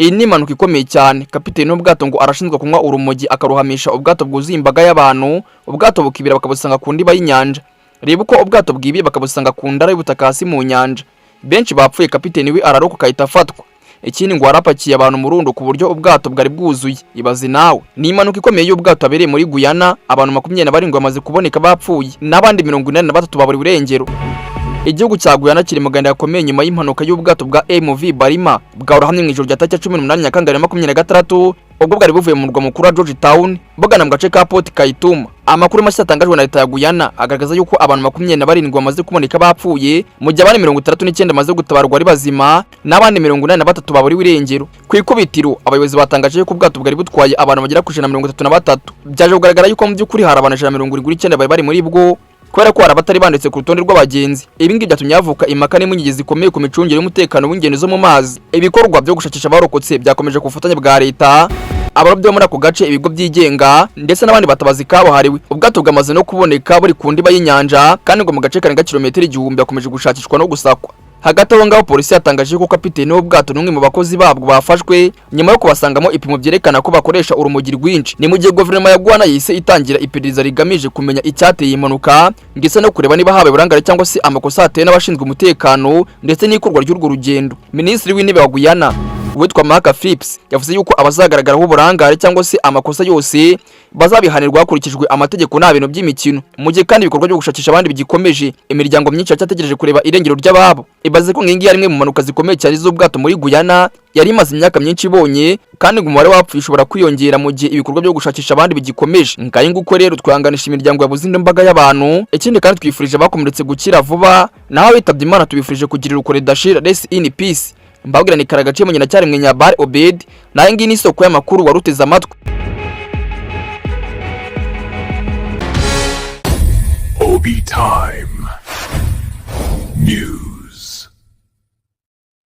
Iyi ni impanuka ikomeye cyane. Kapiteni w'ubwato ngo arashinzwe kunywa urumogi, akaruhamisha ubwato bwuzuye imbaga y'abantu, ubwato bukibira bakabusanga ku ndiba y'inyanja. Reba uko ubwato bwibiye bakabusanga ku ndara y'ubutaka hasi mu nyanja. Benshi bapfuye, kapiteni we ararokoka ahita afatwa. Ikindi ngo warapakiye abantu umurundo ku buryo ubwato bwari bwuzuye. Ibaze nawe, ni impanuka ikomeye y'ubwato yabereye muri Guyana. Abantu 27 bamaze kuboneka bapfuye, n'abandi 83 baburiwe irengero. Igihugu cya Guyana kiri mu gahinda gakomeye nyuma y'impanuka y'ubwato bwa MV Barima bwarohamye mu ijoro rya tariki ya 18 Nyakanga 2026, ubwo bwari buvuye mu murwa mukuru wa George Town bugana mu gace ka Port Kaituma. Amakuru mashya atangajwe na leta ya Guyana agaragaza yuko abantu 27 bamaze kuboneka bapfuye, mu gihe abandi 69 bamaze gutabarwa ari bazima, n'abandi 83 baburiwe irengero. Ku ikubitiro abayobozi batangaje yuko ubwato bwari butwaye abantu bagera ku 133. Byaje kugaragara yuko mu by'ukuri hari abantu 179 bari bari muri bwo, kubera ko hari abatari banditse ku rutonde rw'abagenzi. Ibi ngibi byatumye havuka impaka n'impungenge zikomeye ku micungire y'umutekano w'ingendo zo mu mazi. Ibikorwa byo gushakisha abarokotse byakomeje ku bufatanye bwa leta, abarobyi bo muri ako gace, ibigo byigenga ndetse n'abandi batabazi kabuhariwe. Ubwato bwamaze no kuboneka buri ku ndiba y'inyanja, kandi ngo mu gace karenga kilometero 1000 hakomeje gushakishwa no gusakwa. Hagati aho ngaho, polisi yatangaje ko kapiteni w'ubwato n'umwe mu bakozi babwo bafashwe nyuma yo kubasangamo ibipimo byerekana ko bakoresha urumogi rwinshi. Ni mu gihe guverinoma ya Guyana yahise itangira iperereza rigamije kumenya icyateye iyi mpanuka, ndetse no kureba niba habaye uburangare cyangwa se amakosa yatewe n'abashinzwe umutekano ndetse n'ikorwa ry'urwo rugendo. Minisitiri w'intebe wa Guyana witwa Mark Phillips yavuze yuko abazagaragaraho uburangare cyangwa se amakosa yose bazabihanirwa hakurikijwe amategeko, nta bintu by'imikino. Mu gihe kandi ibikorwa byo gushakisha abandi bigikomeje, imiryango myinshi yacyategereje kureba irengero ry'ababo. Ibaze ko ngiyi ari imwe mu mpanuka zikomeye cyane z'ubwato muri Guyana yari imaze imyaka myinshi ibonye, kandi ngo umubare w'abapfuye ushobora kwiyongera mu gihe ibikorwa byo gushakisha abandi bigikomeje. Ngayi nguko rero, twihanganisha imiryango yabuze indi mbaga y'abantu. Ikindi kandi twifurije abakomeretse gukira vuba, naho abitabye Imana tubifurije kugira iruhuko ridashira, rest in peace. Mbabwira ni Karagaciye mu nyina cyaremwe Nyabare Obed, nayo ngiyi ni isoko y'amakuru waruteze amatwi. Obi Times.